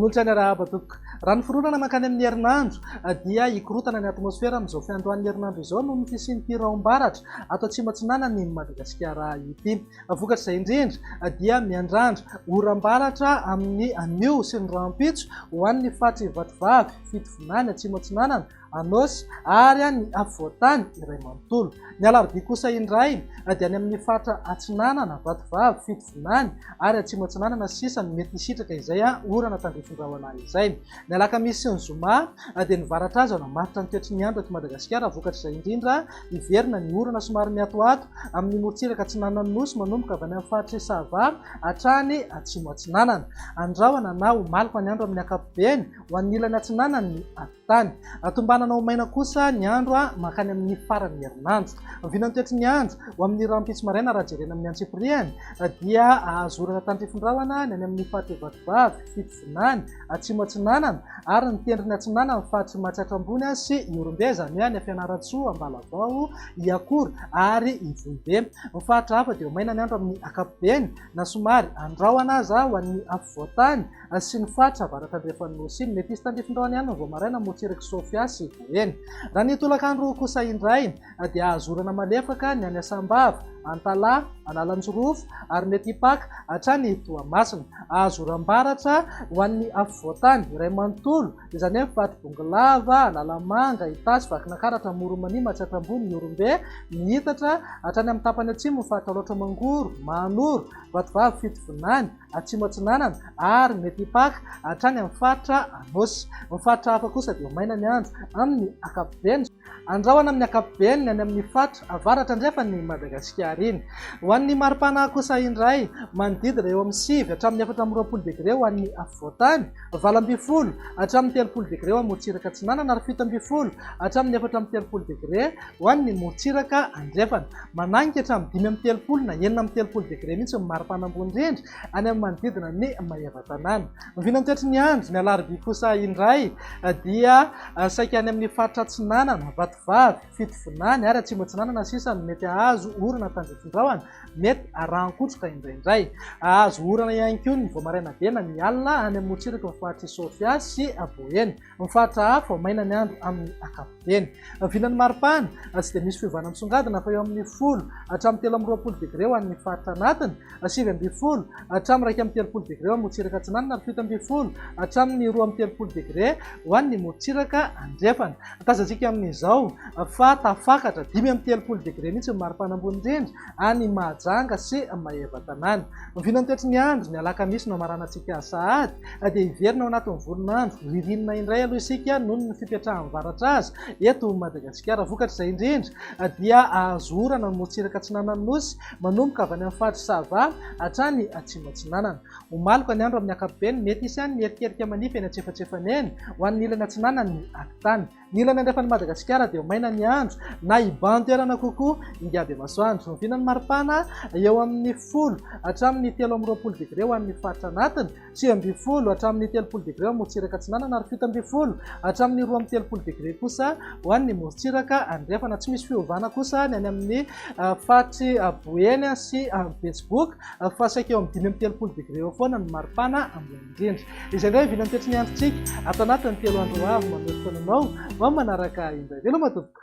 Manolotra ny arahaba tompoko. Raha ny fironana mankany amin'ny herinandro dia hikorotana ny atmosfera amin'izao fiandohan'ny herinandro izao noho ny fisian'ity rahom-baratra ato atsimo atsinanan'i Madagasikara ity. Vokatr'izay indrindra dia miandrandra oram-baratra amin'ny anio sy ny rahampitso ho an'ny faritr'i Vatovavy, Fitovinany, Atsimo Atsinanana, Anôsy ary ny afovoan-tany iray manontolo. Ny alarobia kosa indray dia any amin'ny faritra Atsinanana, Vatovavy, Fitovinany ary Atsimo Atsinanana sisa no mety hisitraka izay orana tandrifin-drahona izay. Ny alakamisy sy ny zoma dia ny varatra aza no hamaritra ny toetry ny andro eto Madagasikara. Vokatr'izay indrindra, hiverina ny orana somary miatoato amin'ny morontsiraka atsinanan'ny Nosy manomboka avy any amin'ny faritr'i Sava hatrany Atsimo Atsinanana. Andrahona na ho maloka ny andro amin'ny ankapobeny ho an'ny ilany atsinanan'ny tany. Tombanana ho maina kosa ny andro mankany amin'ny faran'ny herinandro. Vinan'ny toetry ny andro ho amin'ny rahampitso maraina raha jerena amin'ny antsipiriany dia ahazo orana tandrifin-drahona ny any amin'ny faritr'i Vatovavy, Fitovinany, Atsimo Atsinanana ary ny tendrony atsinanan'ny faritr'i Matsiatra Ambony sy Ihorombe, izany hoe any Fianarantsoa, Ambalavao, Iakora ary Ivohibe. Ny faritra hafa dia ho maina ny andro amin'ny ankapobeny na somary andrahona aza ho an'ny afovoan-tany sy ny faritra avaratra andrefan'ny Nosy iny. Mety hisy tandrifin-drahona ihany ny vao maraina morontsirak'i Sofia sy Boeny. Raha ny tolakandro kosa indray dia azo orana malefaka ny any Sambava, Antalaha, Analanjirofo ary mety hipaka hatrany Toamasina. Azo oram-baratra ho an'ny afovoan-tany iray manontolo, izany hoe faritry Bongolava, Analamanga, Itasy, Vakinankaratra, Amoron'i Mania, Matsiatra Ambony, Ihorombe, miitatra hatrany amin'ny tapany atsimo ny faritra Alaotra Mangoro, Mahanoro, Vatovavy, Fitovinany, Atsimo Atsinanana ary mety hipaka hatrany amin'ny faritra Anôsy. Ny faritra hafa kosa dia ho maina ny andro amin'ny ankapobeny. Andrahona amin'ny ankapobeny ny any amin'ny faritra avaratra andrefan'i Madagasikara iny. Ho an'ny maripana kosa indray, manodidina eo amin'ny 9 hatramin'ny 24 degre ho an'ny afovoan-tany, 18 hatramin'ny 30 degre ho an'ny morontsiraka atsinanana ary 17 hatramin'ny 34 degre ho an'ny morontsiraka andrefana. Mananika hatramin'ny 35 na 36 degre mihitsy ny maripana ambony indrindra any amin'ny manodidina ny Maevatanàna. Ny vinantoetry ny andro, ny alarobia kosa indray dia saika any amin'ny faritra atsinanana, Vatovavy, Fitovinany ary Atsimo Atsinanana sisa no mety hahazo orana tandrifin-drahona, mety arahan-kotroka indraindray. Hahazo orana ihany koa ny vao maraina be na ny alina any amin'ny morontsiraky ny faritr'i Sofia sy Boeny. Ny faritra hafa, maina ny andro amin'ny ankapobeny. Vinan'ny maripana, tsy dia misy fiovana misongadina fa eo amin'ny 10 hatramin'ny 23 degre ho an'ny faritra anatiny, 19 hatramin'ny 31 degre ho an'ny morontsiraka atsinanana ary 17 hatramin'ny 32 degre ho an'ny morontsiraka andrefana. Tazantsika amin'izao fa tafakatra 35 degre mihitsy ny maripana ambony indrindra any Mahajanga sy Maevatanàna. Ny vinan'ny toetry ny andro, ny alakamisy no hamaranantsika azy sahady, dia hiverina ao anatin'ny volon'andro ririnina indray aloha isika noho ny fipetrahan'ny varatra azy eto Madagasikara. Vokatr'izay indrindra dia hahazo orana ny morontsiraka atsinanan'ny Nosy manomboka avy any amin'ny faritr'i Sava hatrany Atsimo Atsinanana. Ho maloka ny andro amin'ny ankapobeny, mety hisy ihany ny erikerika manify eny antsefatsefany eny ho an'ny ilany atsinanan'ny atitany. Ny ilany andrefan'i Madagasikara dia ho maina ny andro na hibahan-toerana kokoa ingahy Bemasoandro. Ny vinan'ny maripana eo amin'ny 10 hatramin'ny 23 degre ho an'ny faritra anatiny, 19 hatramin'ny 30 degre ho an'ny morontsiraka atsinanana ary 17 hatramin'ny 32 degre kosa ho an'ny morontsiraka andrefana. Tsy misy fiovana kosa ny any amin'ny faritry Boeny sy Betsiboka fa saika eo amin'ny 35 degre eo foana ny maripana ambony. indrindra. Izay indray vinan'ny toetry ny androntsika ato anatin'ny 3 andro ho avy mamery fotoana anao ho amin'ny manaraka indray. Veloma tompoko.